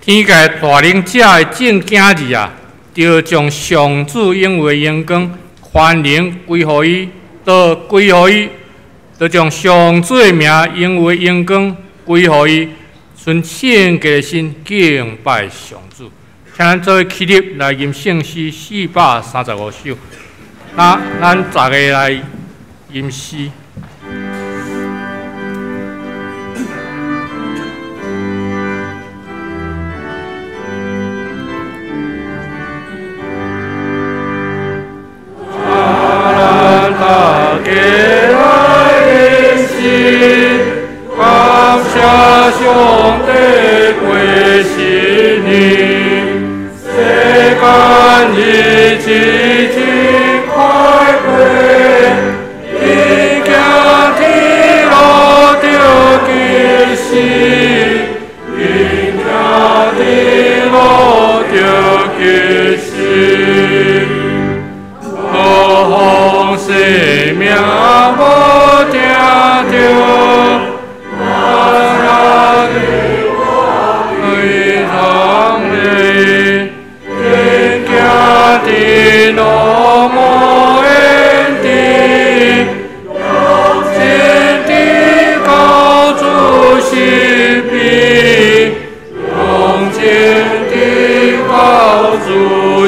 天界帶領者的眾囝兒啊，著將上主應有的榮光、權能歸予伊，著歸予伊，著將上主的名應有的榮光歸予伊，存聖潔的心敬拜上主。請咱做伙起立來吟聖詩435首，那咱逐个來吟詩。大家來吟詩，感謝上帝過新年，世間日子真快過，天行天路著吉時，天行天路著吉時。何妨生命無聽著，我對通的，天行天路無緣地，用真的高主身邊，用真的高主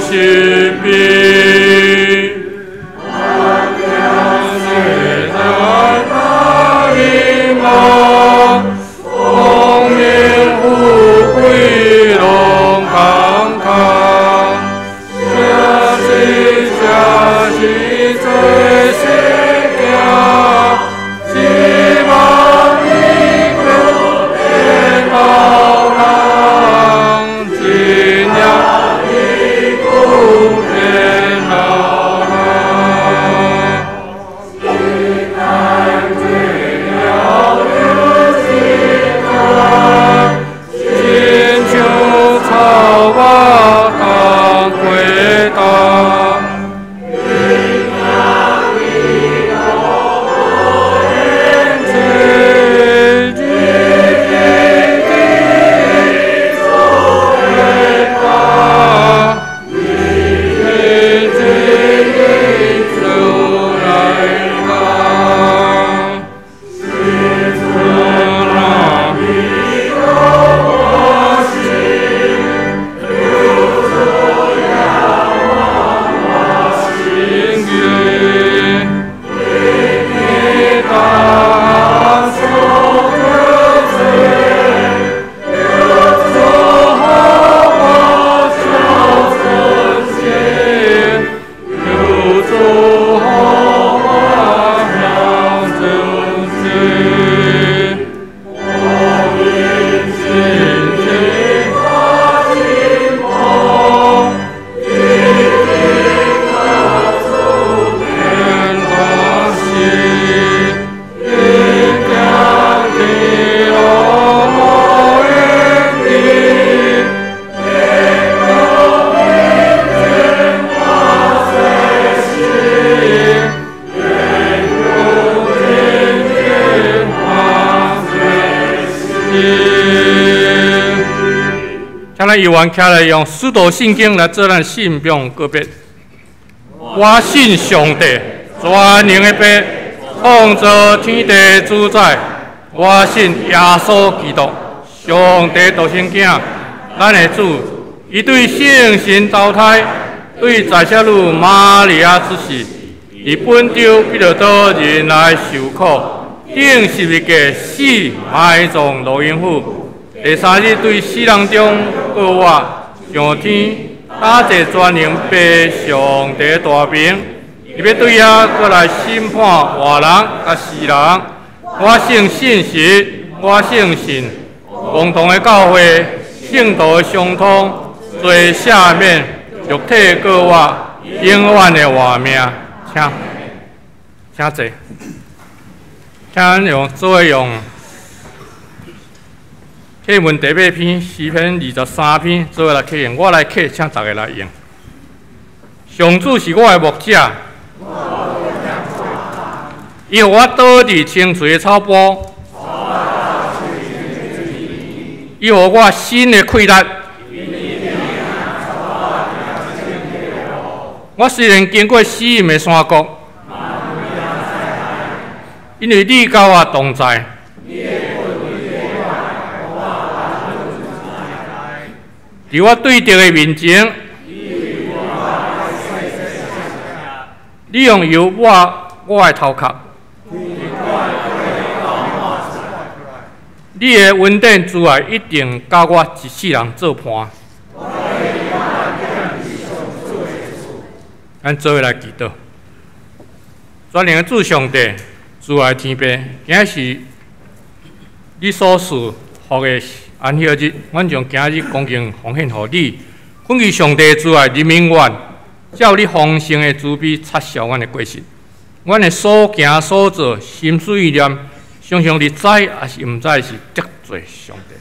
身邊。咱犹原徛来用使徒信经来做咱信仰告别。我信上帝，全能的父，創造天地主宰。我信耶穌基督，上帝獨生囝，咱的主。伊對聖神投胎，對在聖女瑪利亞出世，佇本丟彼拉多人來受苦，釘十字架死，埋葬落陰府。第三日對死人中復活，上天，打坐全能父上帝大明，伊欲對遐閣來審判活人佮死人。我信信實，我相信共同的教會，聖徒的相通，罪赦免，肉體復活，永遠的活命。請，請坐，請用做伙用。課文第八篇，詩篇23篇，做伙來課用。我來課，請大家來用。上主是我的牧者，伊予我倒佇青翠的草坡，伊予我新的氣力。我雖然經過死蔭的山谷，因為你佮我同在。佇我對敵的面前，你用油抹我的頭殼。你的恩典慈愛一定佮我一世人做伴。咱做伙來祈禱。全能的主上帝，慈愛天父，今日是你所賜予的安息日，阮將今日恭敬奉獻予你。懇求上帝慈愛憐憫阮，照你豐盛的慈悲擦消阮的過失。阮的所行所做、心思意念，常常佇知抑是毋知是得罪上帝。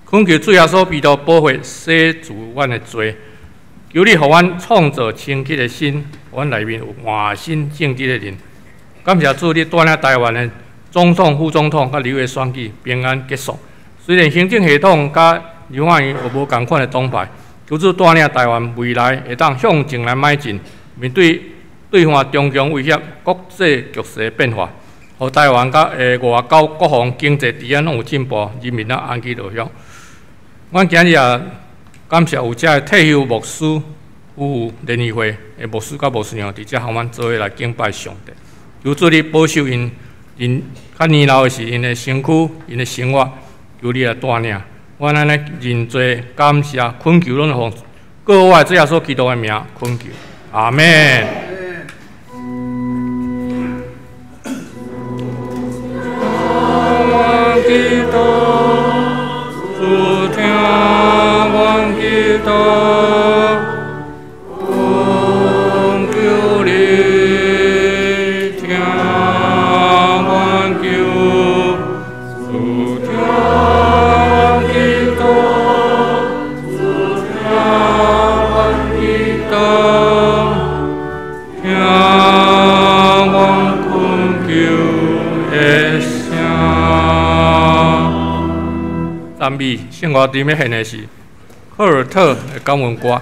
懇求主耶穌基督寶血洗除阮的罪，求你予阮創造清潔的心，予阮內面有換新正直的靈。感謝主，你帶領台灣的總統、副總統佮立委選舉平安結束。雖然行政系統佮立法院有無仝款的黨派，求主帶領台灣未來會當向前來邁進，面對對岸中共威脅、國際局勢變化，予台灣佮外交、國防、經濟治安攏有進步，人民啊安居樂業。阮今日也感謝有遮的退休牧師夫婦聯誼會的牧師佮牧師娘佇遮和阮做伙來敬拜上帝。求主你保守𪜶，𪜶較年老的時𪜶的身軀、𪜶的生活，求你來帶領。阮按呢認罪感謝懇求，攏奉各位主耶穌基督的名懇求，阿們。祈禱，主聽阮祈禱，懇求你聽阮求，主聽阮祈禱，主聽阮祈禱，聽阮懇求的聲。讚美聖歌頂欲獻的是赫爾特的感恩歌。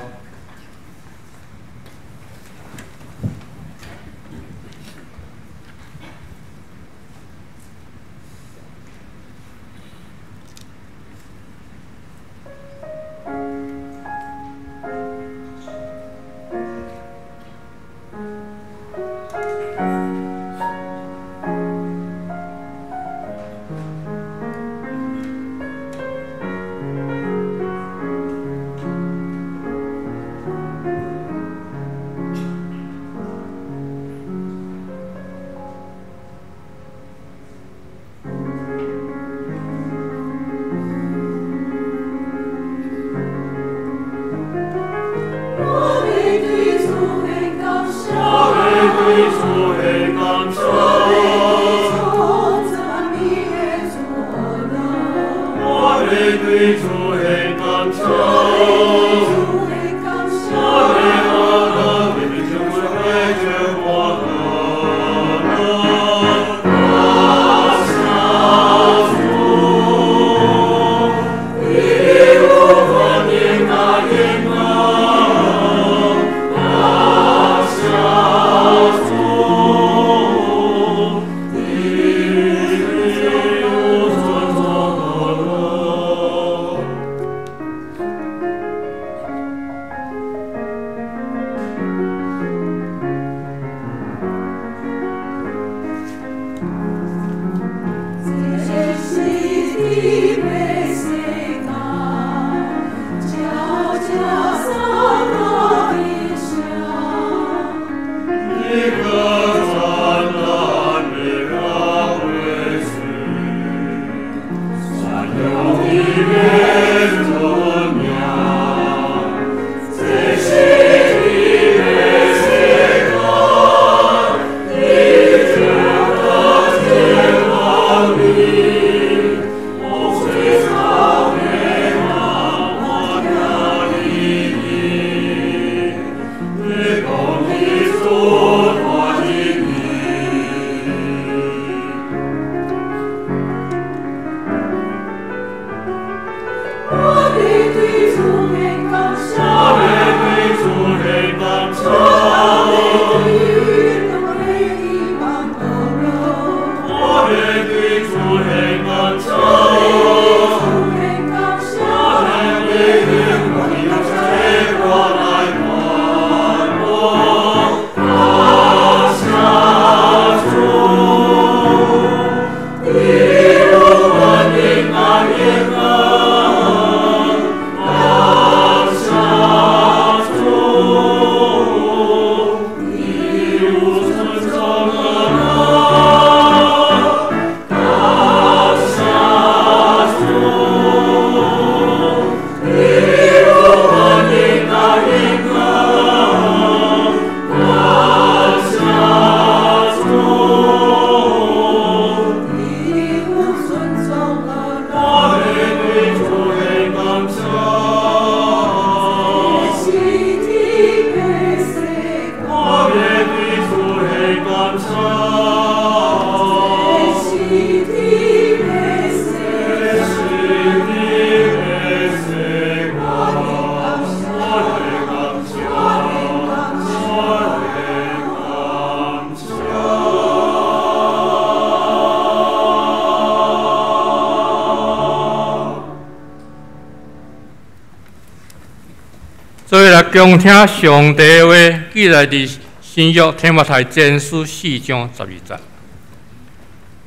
恭聽上帝話，記載佇新約提摩太前書四章十二節。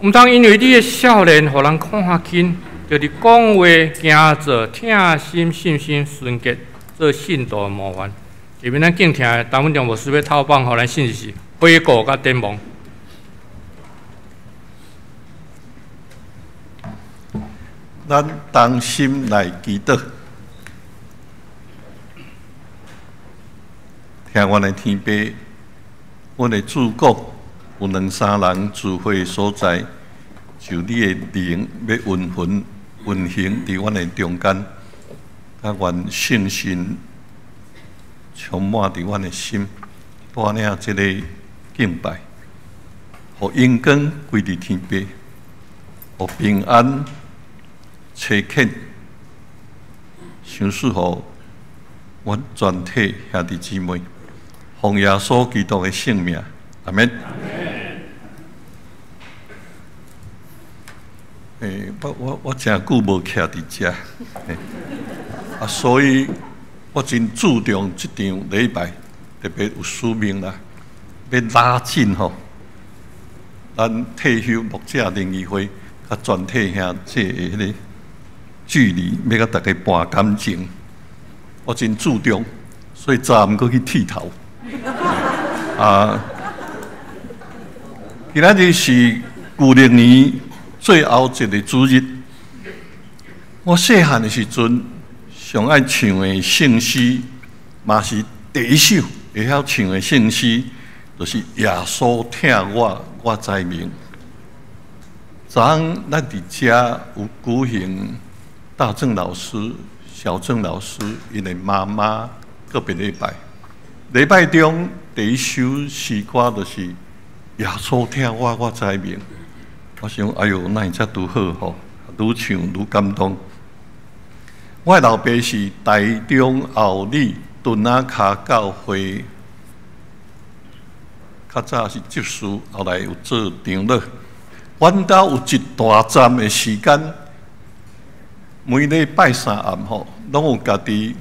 毋通因為你的少年，予人看輕，著佇講話、行做、疼心、信心、純潔，做信徒的模範。下面咱敬聽的陳文忠牧師欲透放，予咱信息是悔過佮展望。咱同心來祈禱，聽阮的天父，阮的主講，有兩三人聚會所在，就你的靈欲運行運行佇阮的中間，啊，願聖神充滿佇阮的心，帶領這个敬拜，予榮光歸佇天父，予平安差遣，賞賜予阮全體兄弟姊妹，奉耶穌基督的聖名，阿們。我誠久無徛佇遮，啊，所以我真注重這場禮拜，特別有使命啦，欲拉近吼，咱退休牧者聯誼會佮全體兄弟的彼个距離，欲佮大家盤感情，我真注重，所以昨暗閣去剃頭。啊，今仔日是舊曆年最後一个主日，我細漢的時陣，上愛唱的聖詩，嘛是第一首會曉唱的聖詩，就是耶穌疼我，我知明。昨昏咱佇遮有舉行大正老師、小正老師𪜶的媽媽告別禮拜，禮拜中第一首詩歌就是耶穌疼我，我知明。我想，哎喲，哪會遮拄好吼？愈唱愈感動。我的老爸是台中后里墩仔跤教會，較早是執事，後來有做長老。阮兜有一大站的時間，每禮拜三暗吼，攏有家己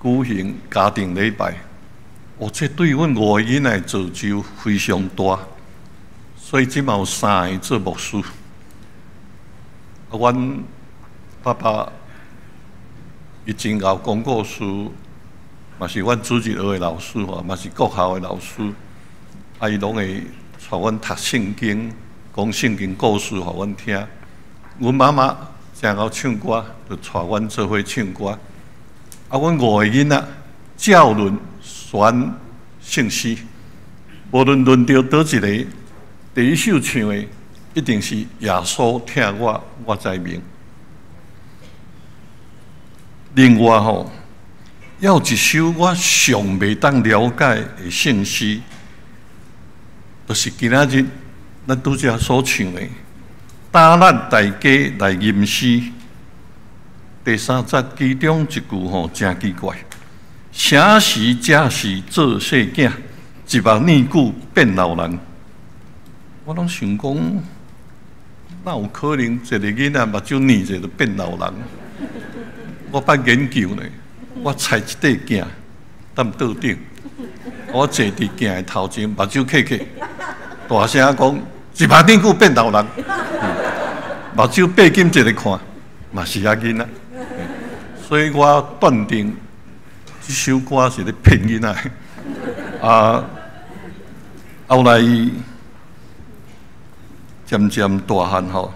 舉行家庭禮拜。哦，這對阮五个囡仔的造就非常大。所以這馬有三个做牧師。啊，阮爸爸伊真𠢕講故事，嘛是阮主日學的老師吼，嘛是國校的老師。啊，伊攏會帶阮讀聖經，講聖經故事予阮聽。阮媽媽誠𠢕唱歌，就帶阮做伙唱歌。啊，阮五个囡仔照輪選聖詩，無論輪著佗一个，第一首唱的一定是耶穌疼我，我知明。另外吼，猶有一首我上袂當了解的聖詩，就是今仔日咱拄才所唱的《打咱大家來吟詩》第三節其中一句吼，誠奇怪：啥時才是做細囝，一目年久變老人。我攏想講，哪有可能一个囡仔目睭睨者就變老人？我捌研究呢，我揣一塊鏡踮桌頂，我坐佇鏡的頭前，目睭瞌瞌，大聲講：一目年久變老人。目睭閉緊一个看，嘛是遐囡仔。所以我斷定這首歌是咧騙囡仔。啊，後來漸漸大漢吼，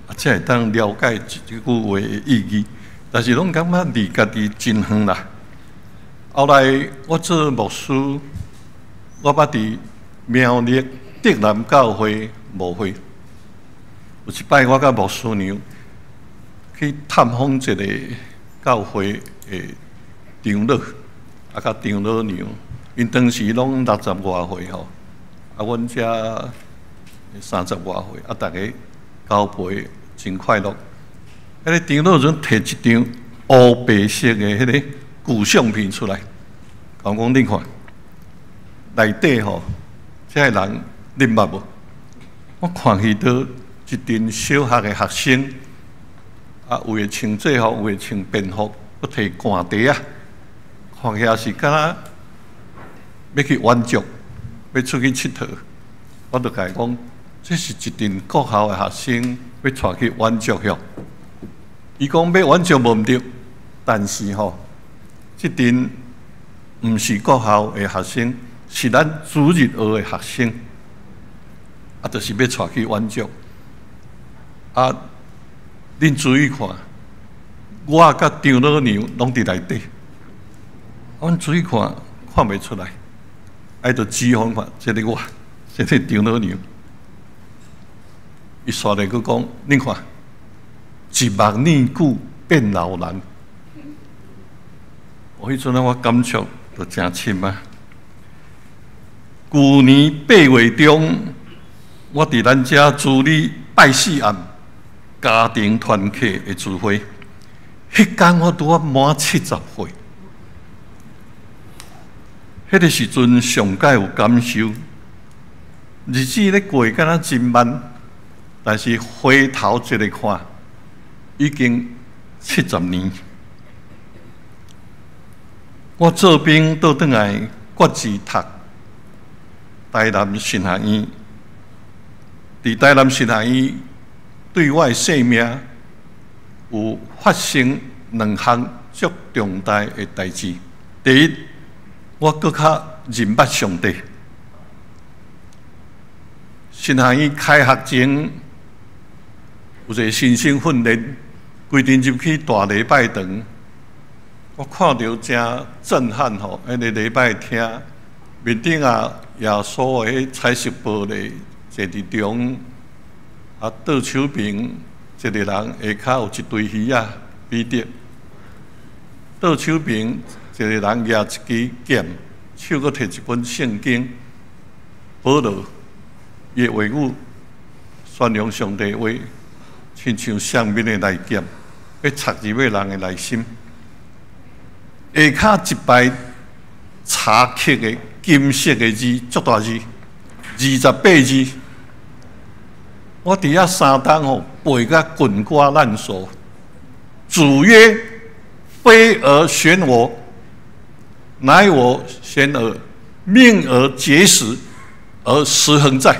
啊，才會當了解這句話的意義。但是攏感覺離家己真遠啦。後來我做牧師，我捌佇苗栗竹南教會牧會。有一擺我佮牧師娘去探訪一个教會的長老，啊，佮長老娘，𪜶當時攏六十外歲吼，啊，阮才三十外歲，啊，逐家交陪真快樂。彼个長老陣提一張烏白色的彼个舊相片出來，共我講你看，內底吼，這个人恁捌無？我看彼佗一陣小學的學生，啊，有的穿制服，有的穿便服，閣提汗袋仔，看起來是敢若欲去遠足，欲出去𨑨迌。我就共伊講，這是一陣國校的學生欲帶去遠足遐。伊講欲遠足無毋對，但是吼，這陣毋是國校的學生，是咱主日學的學生，啊，就是欲帶去遠足。啊，恁注意看，我佮張老娘攏佇內底，阮注意看，看袂出來，愛著指予看，這个我，這个張老娘。伊煞來閣講，恁看，一目年久變老人。我彼陣啊，我感觸就誠深啊。舊年8月中，我佇咱遮主禮拜四暗家庭團契的聚會，彼工我拄仔滿70歲。彼个時陣上蓋有感受，日子咧過敢若真慢，但是回頭一个看，已經70年。我做兵倒轉來決志讀台南神學院，佇台南神學院對我的生命有發生兩項足重大的代誌。第一，我閣較認捌上帝。神學院開學前有一个新生訓練，規陣入去大禮拜堂，我看著誠震撼吼！彼个禮拜廳面頂仔，耶穌的彼彩色玻璃坐佇中，啊，倒手邊一个人下跤有一堆魚仔，彼得。倒手邊一个人舉一支劍，手閣提一本聖經，保羅伊的話語宣揚上帝話，親像雙面的利劍，欲插入去人的內心。下跤一排柴刻的金色的字，足大字，28字。我佇遐三冬吼背甲滾瓜爛熟。主曰：非爾選我，乃我選爾，命爾結實而實恆在，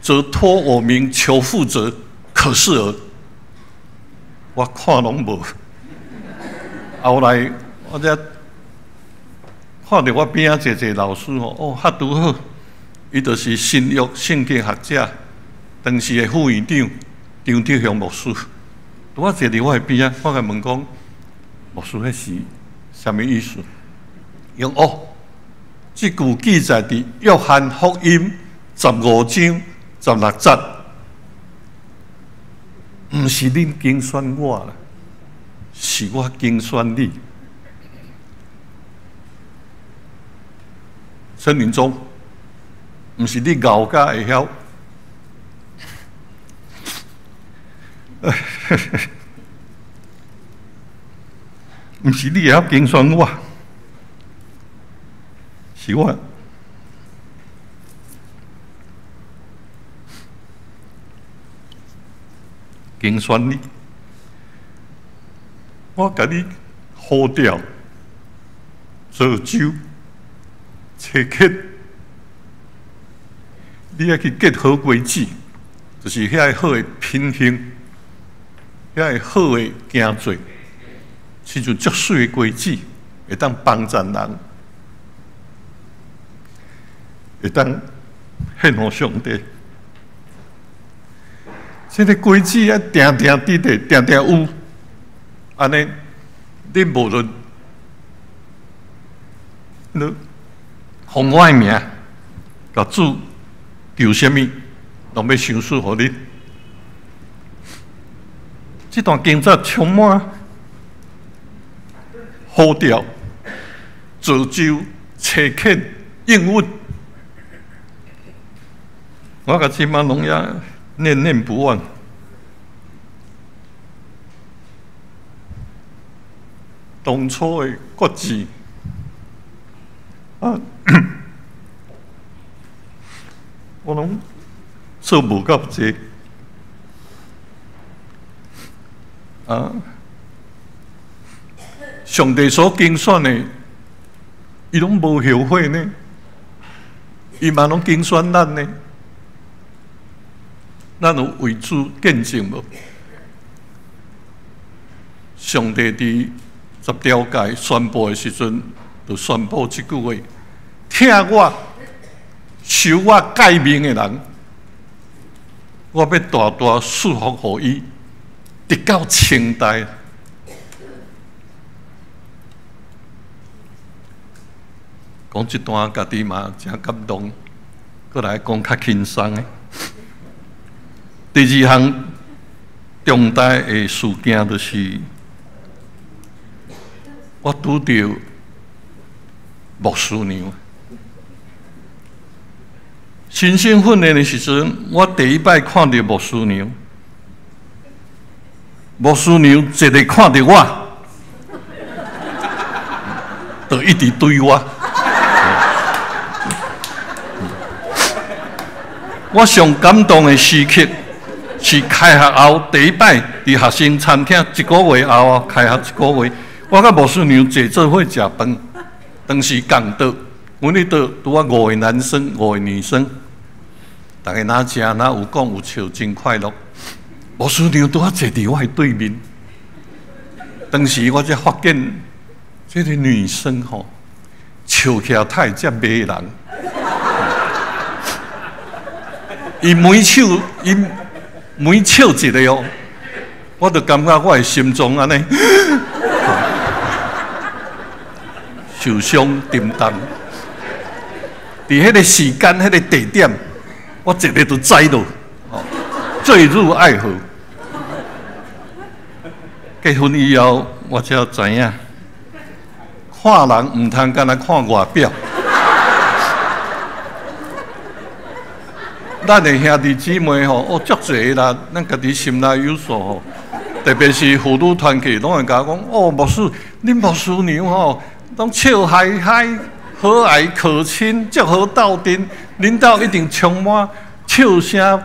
則託我名求父者，可是爾。我看攏無。後來我才看著我邊仔一個老師吼，哦，較拄好，伊就是新約聖經學者，當時的副院長張德雄牧師。拄仔坐佇我的邊仔，我共問講，牧師，彼是啥物意思？伊講哦，這句記載佇約翰福音15章16節，毋是恁揀選我啦，是我揀選你。森林中，毋是你𠢕甲會曉，毋是你會曉揀選我，是我揀選你，我共你呼召、造就、差遣，你愛去結好果子，就是遐个好的品行，遐个好的行做，親像足媠的果子，會當幫助人，會當獻予上帝。這个果子啊，定定佇咧，定定有，按呢，你無論你奉我的名，共主求啥物，攏欲賞賜予恁。這段經節充滿呼召、造就、差遣、應允。我到這擺攏猶念念不忘。當初的決志，啊，我攏做無夠濟，啊，上帝所揀選的，伊攏無後悔呢，伊嘛攏揀選咱呢。咱有為主見證無？上帝佇十條誡宣布的時陣，就宣布這句話：聽我、守我誡命的人，我欲大大賜福予伊，直到千代。講這段家己嘛誠感動，閣來講較輕鬆的。第二項重大的事件就是，我拄著牧師娘。新生訓練的時陣，我第一擺看著牧師娘，牧師娘一个看著我，就一直對我。我上感動的時刻是開學後第一擺佇學生餐廳，一個月後啊，開學一個月，我佮牧師娘坐做伙食飯，當時共桌，阮彼桌拄仔五个男生，五个女生，逐家若食若有講有笑，真快樂。牧師娘拄仔坐佇我的對面，當時我才發現這个女生吼，笑起來太遮迷人。伊每笑，伊每笑一个哦，我就感覺我的心臟按呢受傷沉重。佇彼个時間、彼个地點，我一个就知道，墜入愛河。結婚以後，我才知影，看人毋通干焦看外表。咱的兄弟姊妹吼，哦，足濟啦，咱家己心內有數吼。特別是婦女團契，攏會共我講，哦，牧師，恁牧師娘吼，攏笑嗨嗨，和藹可親，足好鬥陣，恁兜一定充滿笑聲，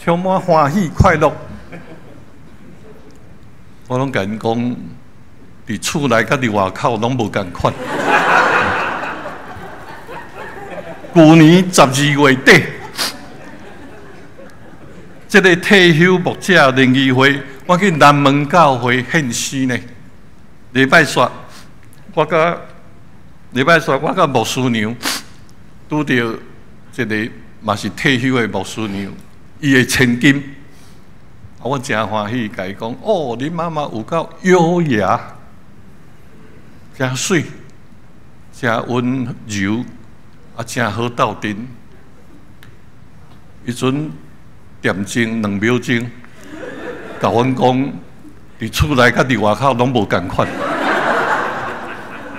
充滿歡喜快樂。我攏共𪜶講，佇厝內佮佇外口攏無仝款。舊年12月底，這个退休牧者聯誼會，我去南門教會獻詩呢。禮拜煞，我佮禮拜煞，我佮牧師娘拄著一个嘛是退休的牧師娘，伊的千金，啊，我誠歡喜，共伊講，哦，恁媽媽有夠優雅，誠媠，誠溫柔，啊，誠好鬥陣。彼陣點鐘2秒鐘，共阮講，佇厝內佮佇外口攏無仝款。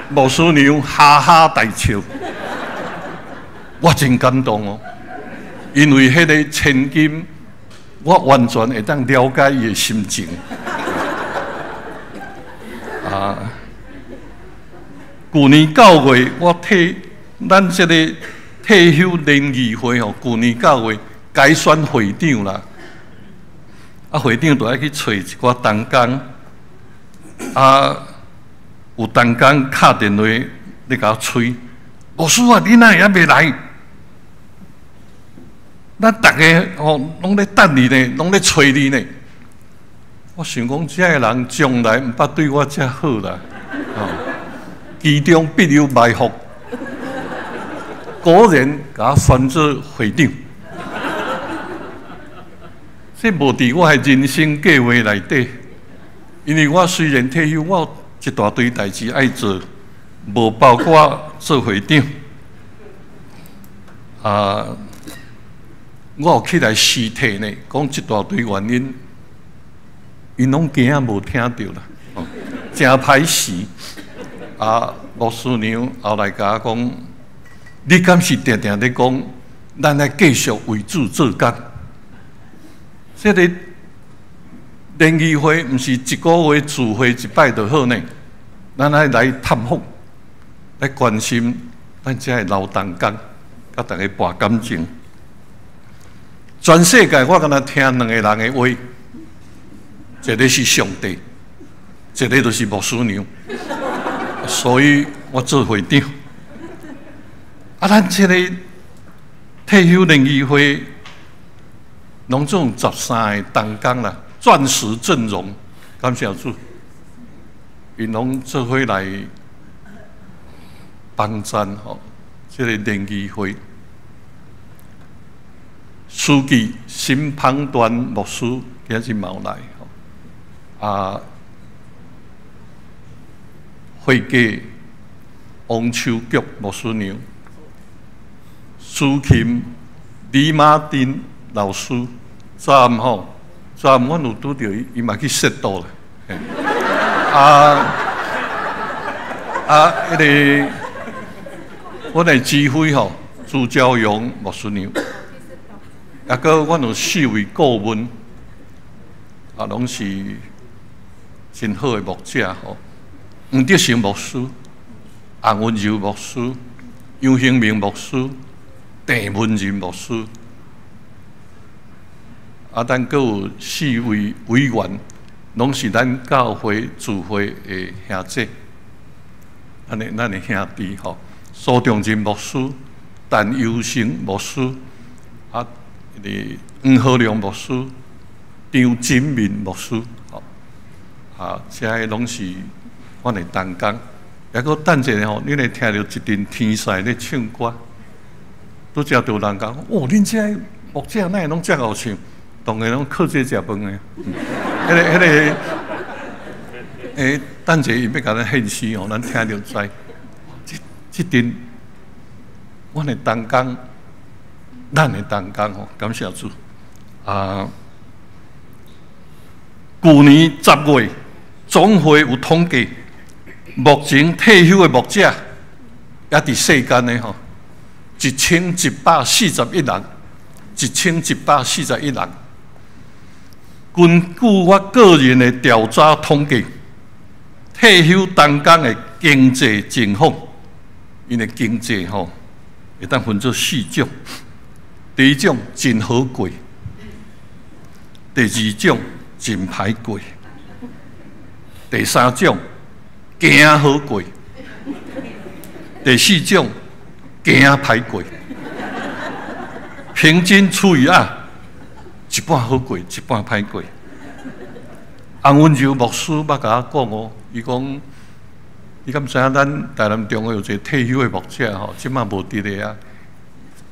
牧師娘哈哈大笑，我真感動哦，因為彼个千金，我完全會當了解伊的心情。啊，舊年9月，我替咱這個退休聯誼會吼，舊年9月改選會長啦。啊，會長就愛去揣一寡同工，啊，有同工敲電話咧共我催，牧師啊，你哪會猶未來？咱逐家吼攏咧等你呢，攏咧催你呢。我想講，這个人將來毋捌對我遮好啦，吼，其中必有埋伏。果然，共我選做會長。這無佇我的人生計劃內底，因為我雖然退休，我有一大堆代誌愛做，無包括做會長。啊，我有起來辭退呢，講一大堆原因，𪜶攏驚無聽著啦，誠歹勢。啊，牧師娘後來共我講，你敢是定定咧講，咱愛繼續為主做工？這个聯誼會毋是一個月聚會一擺就好呢，咱愛來探訪，來關心咱遮的老同工，佮逐家博感情。全世界我敢若聽兩個人的話，一个是上帝，一个就是牧師娘，所以我做會長。啊，咱這個退休聯誼會，攏總13個同工啦，鑽石陣容，感謝主，𪜶攏做伙來幫贊吼，這個聯誼會。書記沈芳端牧師今日嘛有來吼，啊，會計王秋菊牧師娘，司琴李馬丁老師，昨暗吼，昨暗阮有拄著伊，伊嘛去雪道啦。啊啊，彼个阮的指揮吼，朱朝陽牧師娘，啊，閣阮有四位顧問，啊，攏是真好的牧者吼。黃德成牧師、洪文柔牧師、楊興明牧師、鄭文仁牧師，啊，咱閣有四位委員，攏是咱教會聚會的兄姐，咱的兄弟吼，蘇仲仁牧師、陳尤成牧師，啊，彼个黃和良牧師、張金明牧師，吼，啊，這个攏是阮的同工。抑閣等一下吼，恁會聽著一陣天使咧唱歌，拄才就有人講，哦，恁這个牧者哪會攏遮𠢕唱？當然攏靠這食飯的。彼个，等者伊欲共咱獻詩吼，咱聽著知。這陣，阮的同工，咱的同工吼，感謝主。啊，舊年10月，總會有統計，目前退休的牧者，猶佇世間的吼，1141人，1141人。根據我個人的調查統計，退休同工的經濟情況，𪜶的經濟吼，會當分做四種。第一種真好過，第二種真歹過，第三種驚好過，第四種驚歹過。平均除以二，一半好過，一半歹過。洪文柔牧師捌共我講哦，伊講，你敢知影咱台南中會有一個退休的牧者吼，這馬無佇咧啊。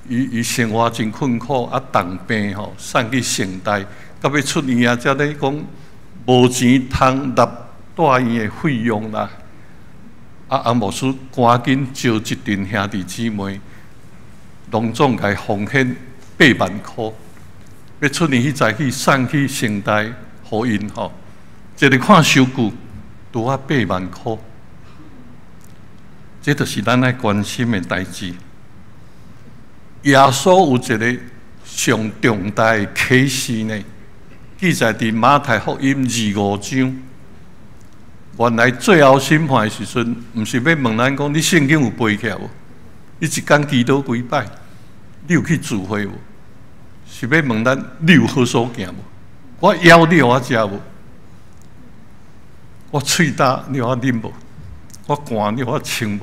伊生活真困苦，啊，重病吼，送去成大，到尾出院啊，才咧講無錢通納住院的費用啦。啊，洪牧師趕緊招一陣兄弟姊妹，攏總共奉獻8萬箍，欲出院彼早起送去成大，予𪜶吼，一个看收據，拄仔八萬箍，這就是咱愛關心的代誌。耶穌有一個上重大的啟示呢，記載佇馬太福音25章。原來最後審判的時陣，毋是欲問咱講你聖經有背起來無？你一工祈禱幾擺？你有去聚會無？是欲問咱你有好所行無？我枵你予我食無？我喙焦你予我啉無？我寒你予我穿無？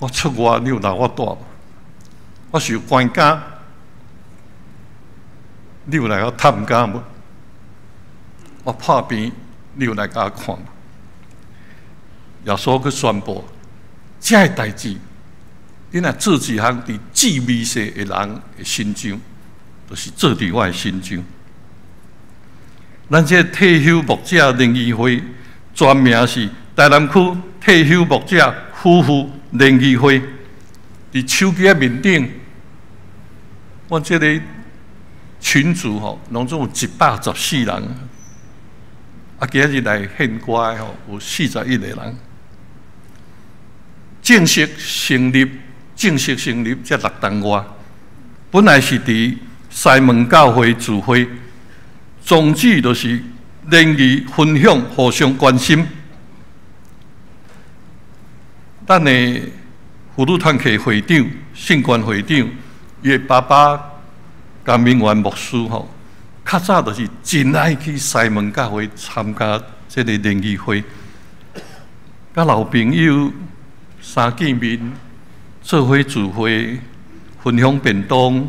我出外你有留我蹛無？我受關監，你有來共我探監無？我破病，你有來共我看無？耶穌閣宣布，這个代誌，你若做一項佇至微細的人的身上，就是做佇我的身上。咱這个退休牧者聯誼會，全名是台南區退休牧者夫婦聯誼會。佇手機仔面頂，阮這个群組吼，攏總有114人。啊，今日來獻歌的吼，有41個人。正式成立，正式成立才6冬外，本來是佇西門教會聚會，宗旨就是聯誼分享，互相關心。咱的婦女團契會長、信官會長，伊的爸爸江明元牧師吼，較早就是真愛去西門教會參加這个聯誼會，佮老朋友相見面，做伙聚會、分享便當、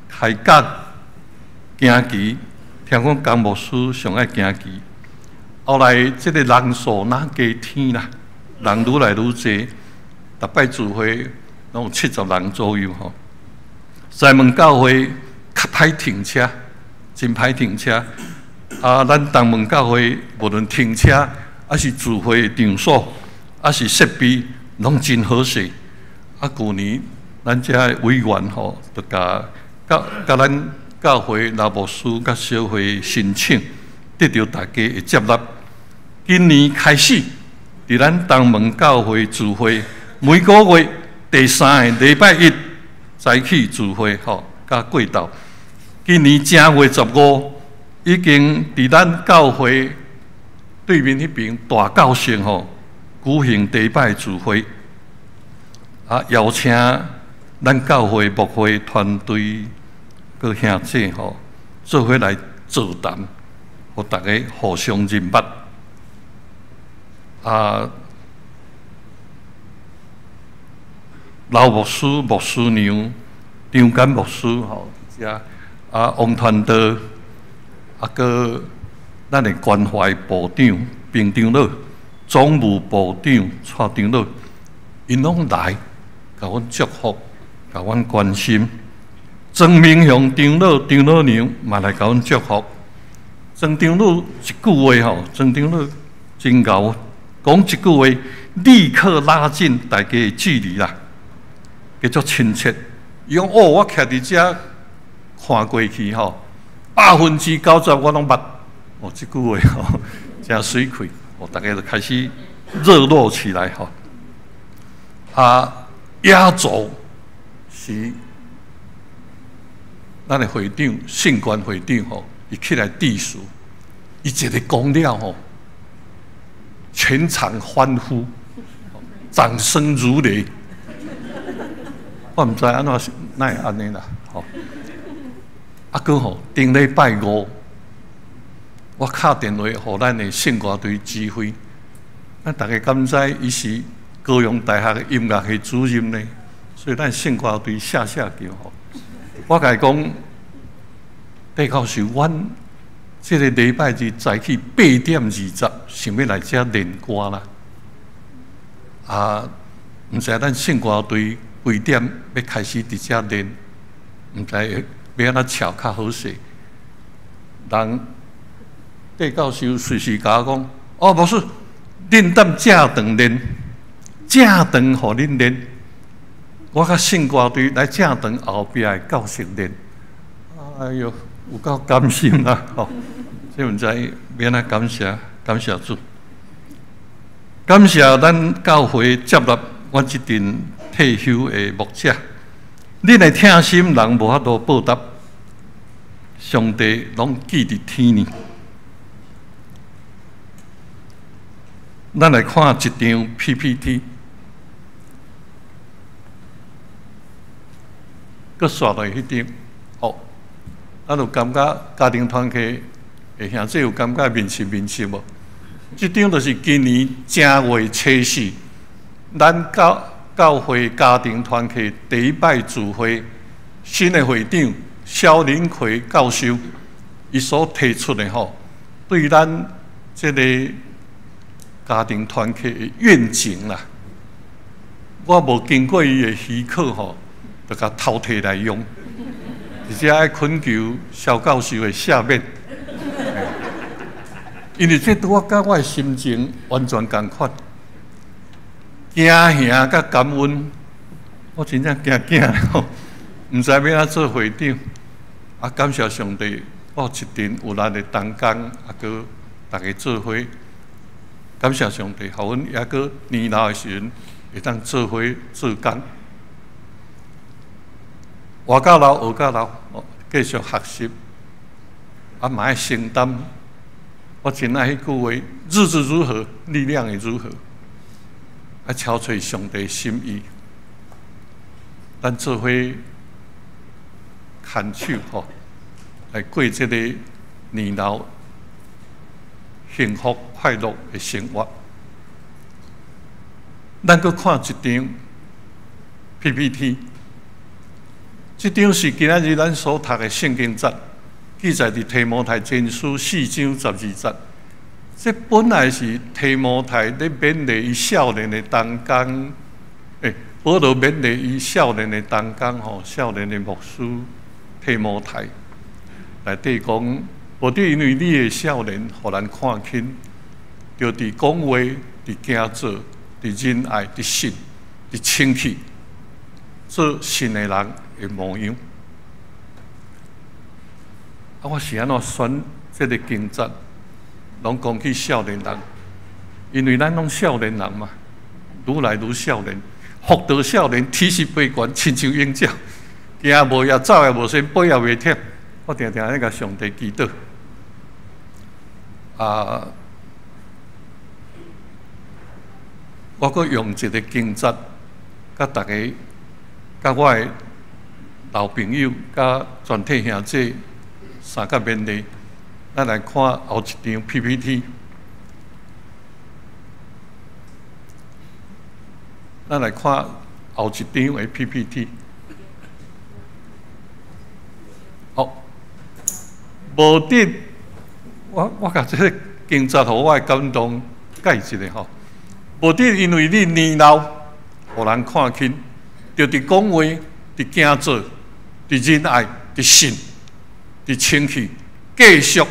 開講、行棋，聽講江牧師上愛行棋。後來這个人數若加添啦，人愈來愈濟，逐擺聚會攏有70人左右吼。西門教會較歹停車，真歹停車。啊，咱東門教會無論停車，抑是聚會場所，抑是設備，攏真好勢。啊，舊年咱遮的委員吼，就共佮佮咱教會老牧師佮小會申請，得著大家的接納。今年開始，佇咱東門教會聚會，每個月第三个禮拜一早起聚會吼，佮過晝。今年正月十五，已經佇咱教會對面彼爿大教室吼舉行第一擺聚會，啊，邀請咱教會牧會團隊佮兄姊吼，做伙來座談，予大家互相認捌。啊，老牧師、牧師娘、張簡牧師吼，遮啊，王傳道，啊，閣咱的關懷部長、平長老、總務部長、蔡長老，𪜶攏來，共阮祝福，共阮關心。曾明雄長老、長老娘嘛來共阮祝福。曾長老一句話吼，曾長老真𠢕，講一句話，立刻拉近大家的距離啦，叫做親切。伊講哦，我徛佇遮看過去吼，90%我攏捌。哦，這句話吼，誠媠氣，哦，大家就開始熱絡起來吼。啊，壓軸是咱的會長，信關會長吼，伊起來致辭，伊一个講了吼，全場歡呼，掌聲如雷。我毋知按怎哪會按呢啦，吼。啊，閣吼，頂禮拜五，我敲電話予咱的聖歌隊指揮，咱大家敢知伊是高雄大學音樂系主任呢？所以咱聖歌隊下下叫吼。我共伊講，戴教授，阮這个禮拜日早起8點20，想欲來遮練歌啦。啊，毋知咱聖歌隊幾點欲開始佇遮練，毋知欲按怎喬較好勢。人戴教授隨時共我講：哦，牧師，恁踮正堂練，正堂予恁練。我佮聖歌隊來正堂後壁的教室練。哎喲，有夠甘心啦！吼，這毋知欲按怎感謝，感謝主，感謝咱教會接納阮這陣退休的牧者。恁的疼心人無法度報答，上帝攏記佇天呢。咱來看一張 PPT，閣刷落彼張，哦，咱有感覺家庭團契的兄姊有感覺面熟面熟無？這張就是今年正月初四，咱教教會家庭團契第一擺聚會，新的會長蕭林奎教授，伊所提出的吼，對咱這个家庭團契的願景啦，我無經過伊的許可吼，就共偷提來用，而且愛懇求蕭教授的赦免，因為這拄仔佮我的心情完全仝款，驚嚇佮感恩，我真正驚驚吼，毋知欲按怎做會長，啊，感謝上帝，我有一陣有力的同工，啊，閣大家做伙。感謝上帝，予阮猶閣年老的時陣，會當做伙做工，活到老，學到老，繼續學習，啊，嘛愛承擔。我真愛彼句話：日子如何，力量也如何。愛超揣上帝心意，咱做伙牽手吼，來過這个年老幸福快樂的生活。咱閣看一張， PPT。這張是今仔日咱所讀的聖經節，記載佇提摩太前書4章12節。這本來是提摩太咧勉勵伊少年的同工，保羅勉勵伊少年的同工吼，少年的牧師提摩太內底講，無得因為你的少年，予人看輕，著佇講話、佇行做、佇仁愛、佇信、佇清氣，做信的人的模樣。啊，我是按怎選這个經節？攏講起少年人，因為咱攏少年人嘛，愈來愈少年，福道少年，體質不懸，親像鷹鳥，行無也走也無先，背也袂忝。我定定咧共上帝祈禱。啊，我閣用一个經節，佮大家、佮我的老朋友、佮全體兄弟相佮勉勵。咱來看後一張 PPT。咱來看後一張的 PPT。好，無得，我共這个經節予我的感動解一下吼。無得因為你年老，予人看輕，著佇講話、佇行做、佇仁愛、佇信、佇清氣，繼續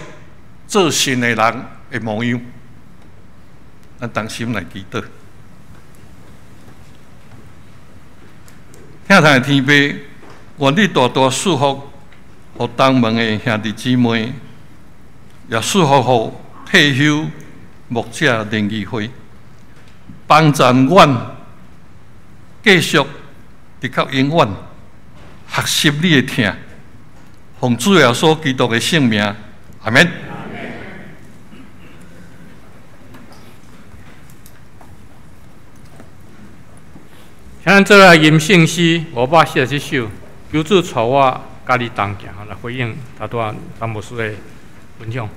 做信的人的模樣。咱同心來祈禱。疼痛的天父，願你大大賜福，予東門的兄弟姊妹，也賜福予退休牧者聯誼會，幫助阮繼續直到永遠學習你的疼，奉主耶穌基督的聖名，阿們。請咱做來吟聖詩547首，求主帶我佮你同行，來回應頭拄仔張牧師的分享。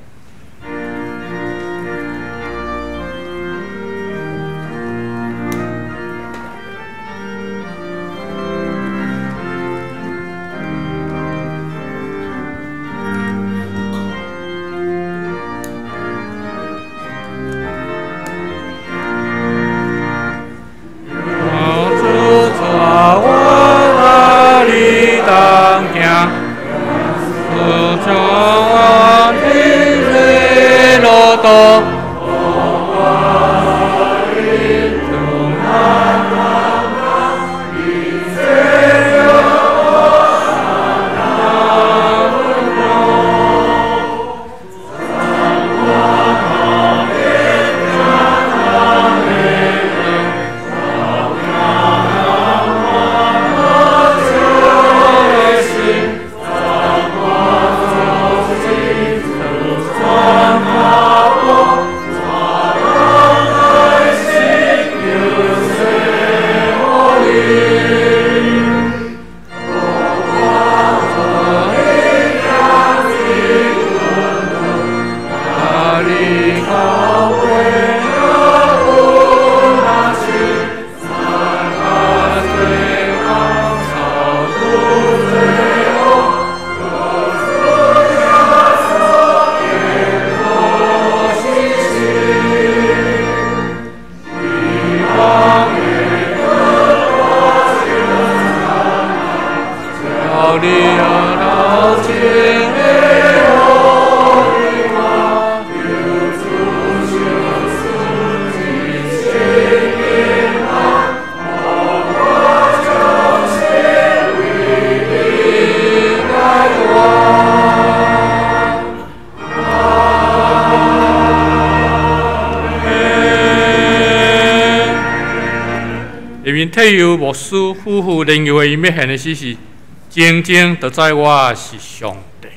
退休牧師夫婦研究會，伊欲獻的詩是：靜靜就知我是上帝。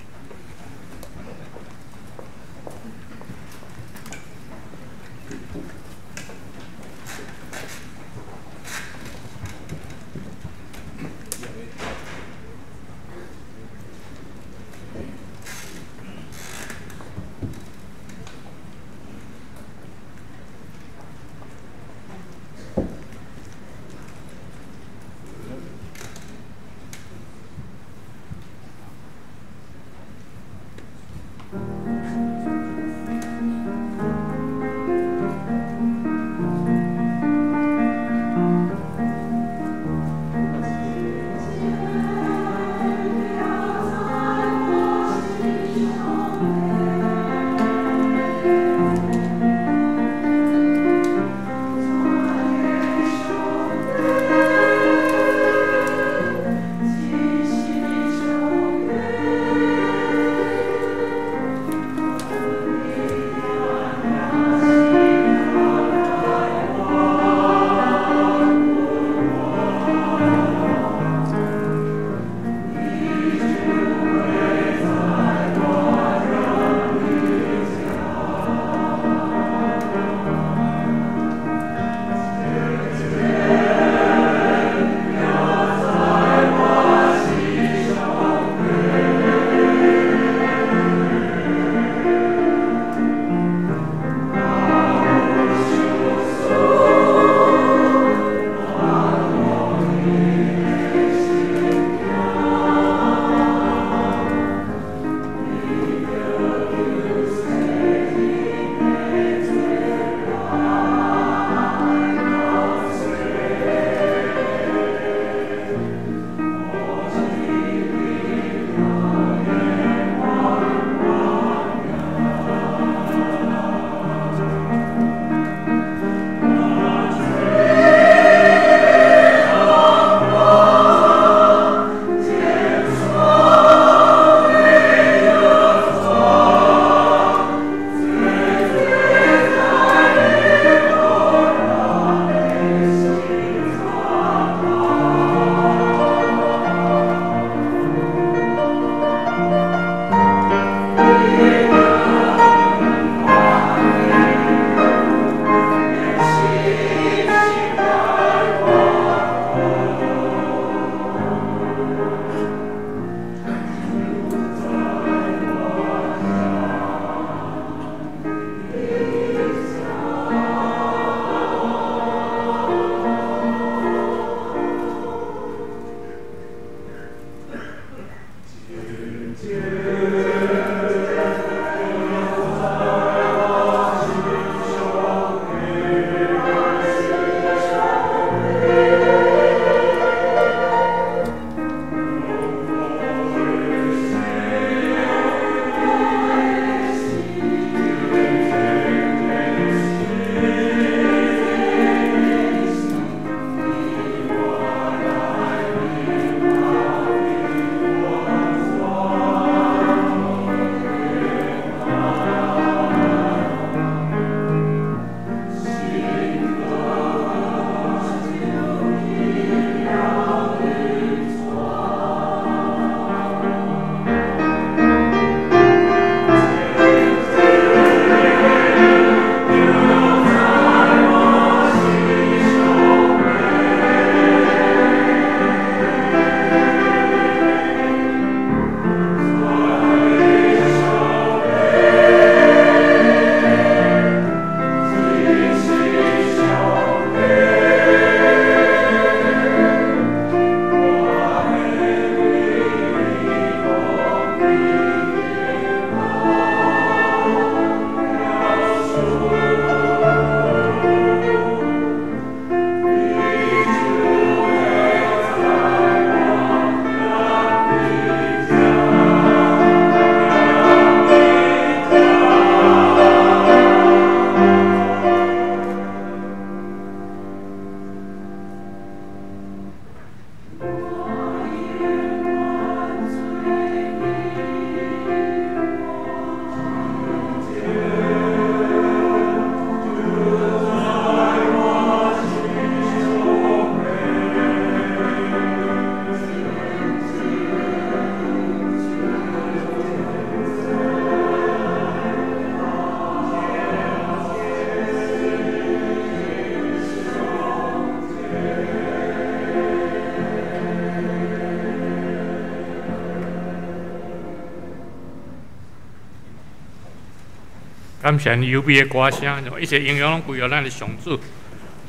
感謝優美的歌聲，一切榮耀攏歸予咱的上主。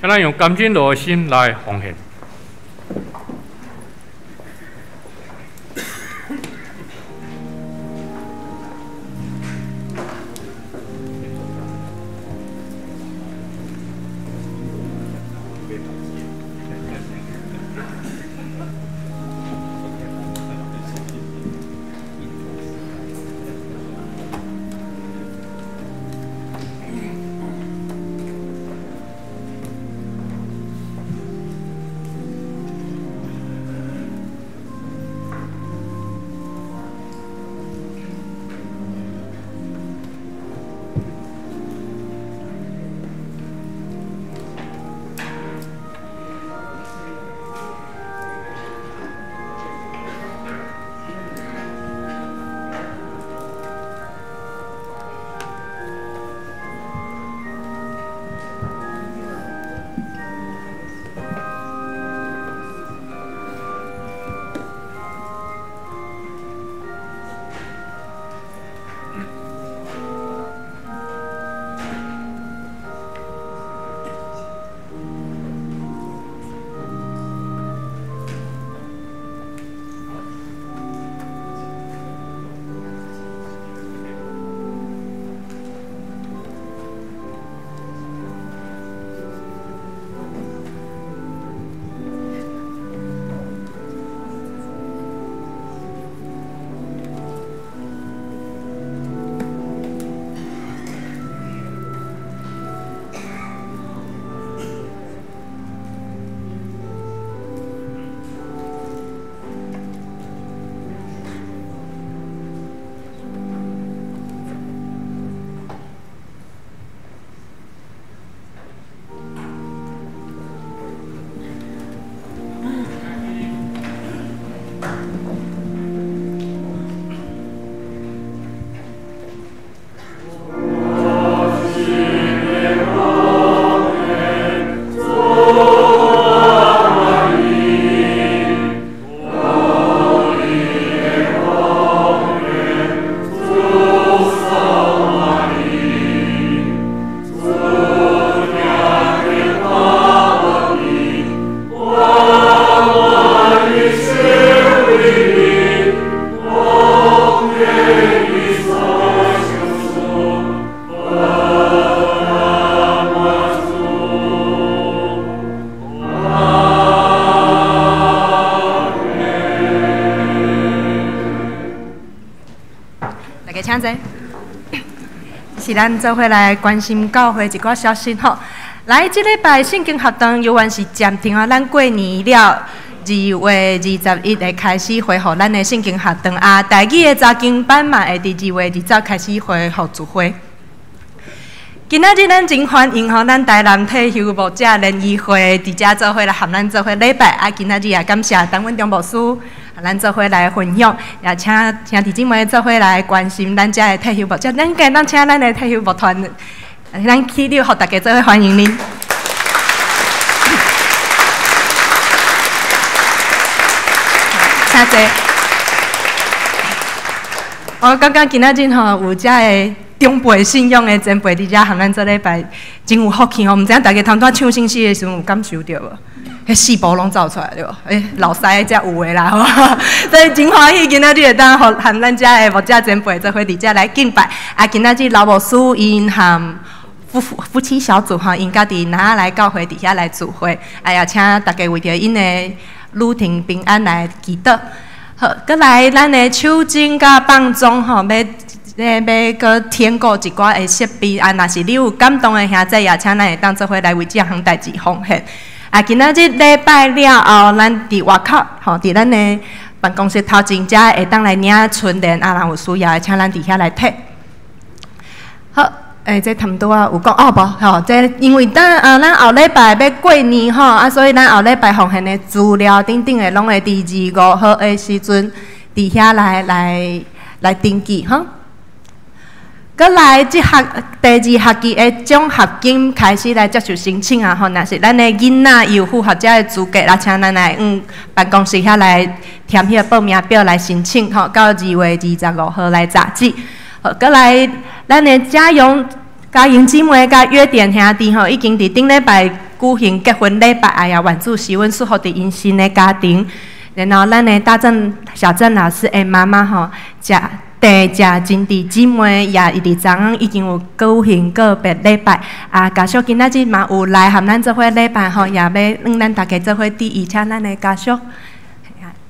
請咱用甘心樂的心來奉獻。請坐。是咱做伙來關心教會一寡消息吼。來，這禮拜聖經學堂猶原是暫停啊，咱過年了，2月21會開始恢復咱的聖經學堂啊。台語的查經班嘛會佇2月20開始恢復聚會。今仔日咱真歡迎吼，咱台南退休牧者聯誼會佇遮做伙來和咱做伙禮拜啊。今仔日也感謝陳文忠牧師，咱做伙來分享，也請兄弟姊妹做伙來關心咱遮的退休牧者。咱今咱請咱的退休牧團，咱起立，予大家做伙歡迎恁。請坐。我感覺今仔日吼有遮的長輩信仰的前輩佇遮和咱做禮拜，真有福氣吼！毋知影大家頭拄唱聖詩的時陣有感受著無？彼四寶攏走出來對無？欸，老師才有的啦吼！所以真歡喜今仔日會當予和咱遮的牧者前輩做伙佇遮來敬拜。啊，今仔日老牧師𪜶和夫妻小組吼，𪜶家己若來教會佇遐來聚會。啊，也請大家為著𪜶的旅程平安來祈禱。好，閣來咱的手巾佮放鐘吼，欲閣添購一寡的設備啊！若是你有感動的兄弟，也請咱會當做伙來為這項代誌奉獻。啊，今仔日禮拜了後，咱佇外口吼，佇咱的辦公室頭前遮會當來領春聯啊，若有需要的，請咱佇遐來提。好，欸，這差毋多啊，有講哦無吼，這因為等啊，咱後禮拜欲過年吼，啊，所以咱後禮拜奉獻的資料等等的，攏會佇25號的時陣，佇遐來登記吼。閣來，這學第二學期的獎學金開始來接受申請啊！吼，若是咱的囡仔有符合這个資格，來請咱來辦公室遐來填彼個報名表來申請吼，到2月25號來截止。好，閣來，咱的嘉榮、嘉榮姊妹佮約典兄弟吼，已經佇頂禮拜舉行結婚禮拜，哎呀，願主賜恩祝福佇𪜶新的家庭。然後，咱的大正小鄭老師的媽媽吼，食。鄭食真弟姊妹也伊佇昨昏已經有舉行告別禮拜，啊，家屬今仔日嘛有來和咱做伙禮拜吼，也欲讓咱大家做伙致意，請咱的家屬，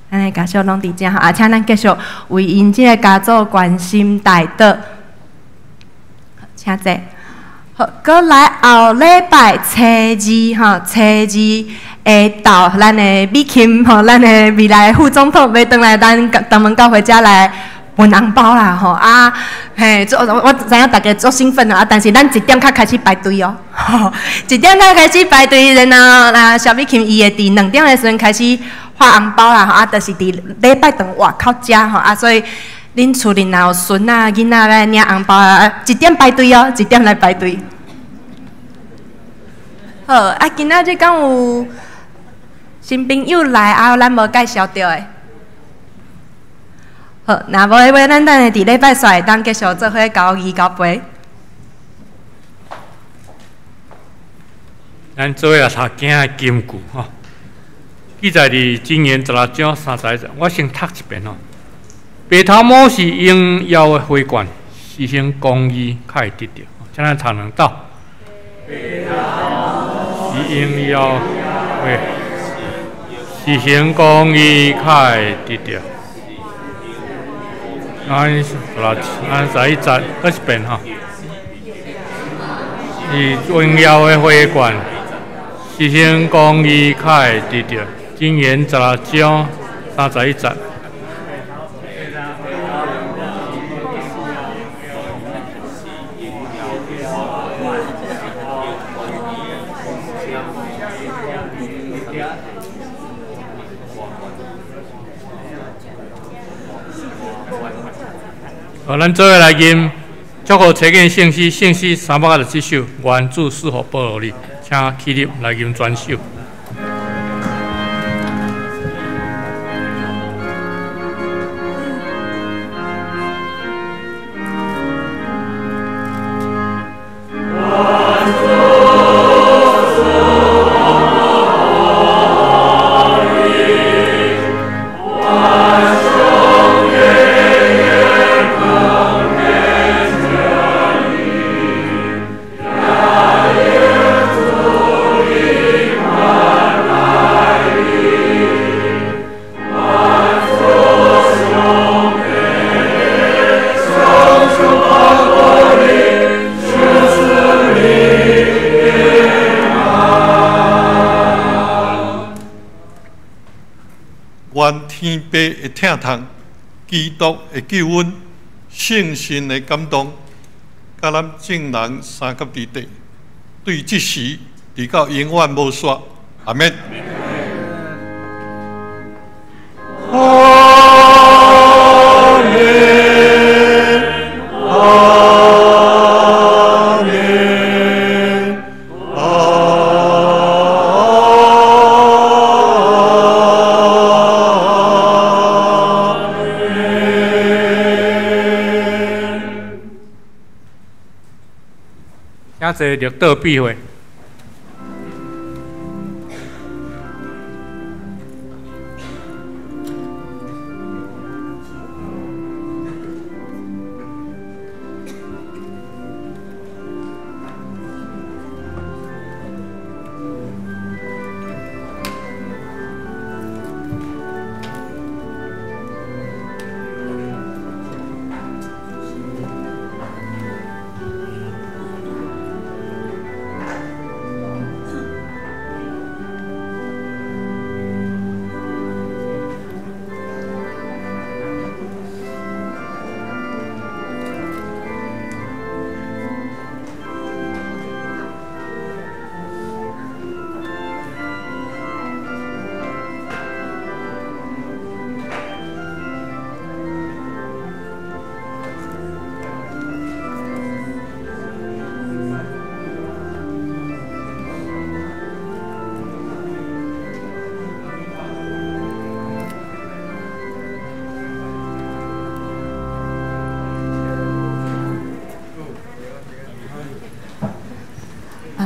咱的家屬攏佇遮吼，啊，請咱繼續為𪜶這个家族關心代禱，請坐。好，閣來後禮拜初二吼，初二下晝，咱的美琴吼，咱的未來副總統欲轉來咱東門教會遮來分紅包啦吼啊嘿，做我知影大家足興奮啊，但是咱一點較開始排隊哦，一點較開始排隊，然後啊小美琴伊會佇2點的時陣開始發紅包啦吼，啊，就是佇禮拜堂外口遮吼啊，所以恁厝裡若有孫仔囡仔來領紅包啊，一點排隊哦，一點來排隊。好，啊，今仔日敢有新朋友來啊？咱無介紹著的。好，若無的話，咱等下佇禮拜四會當繼續做伙交二交陪。咱做伙來讀經的金句吼，記載佇箴言16章31節，我先讀一遍吼。白頭毛是榮耀的花冠，實行公義較會得著。請咱讀兩道。白頭毛是榮耀的，實行公義較會得著。咱31節，閣一遍吼。是榮耀的花冠，實行公義較會得著。箴言16章31節。好，咱做伙來吟祝福齊建聖詩，聖詩367首，願主賜福保羅你，請起立來吟全首。Yeah. 願天父的疼痛、基督的救恩、聖神的感動，佮咱眾人相佮佇底，對這時直到永遠無煞。阿們。阿們，阿們，阿們。請坐綠島庇會。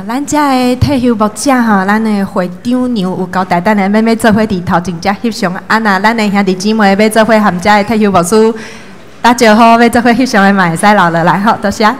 咱遮的退休牧者吼，咱的會長娘有交代，等下欲做伙佇頭前遮翕相。啊，若咱的兄弟姊妹欲做伙含遮的退休牧師打招呼，欲做伙翕相的嘛會使留落來，好，多謝。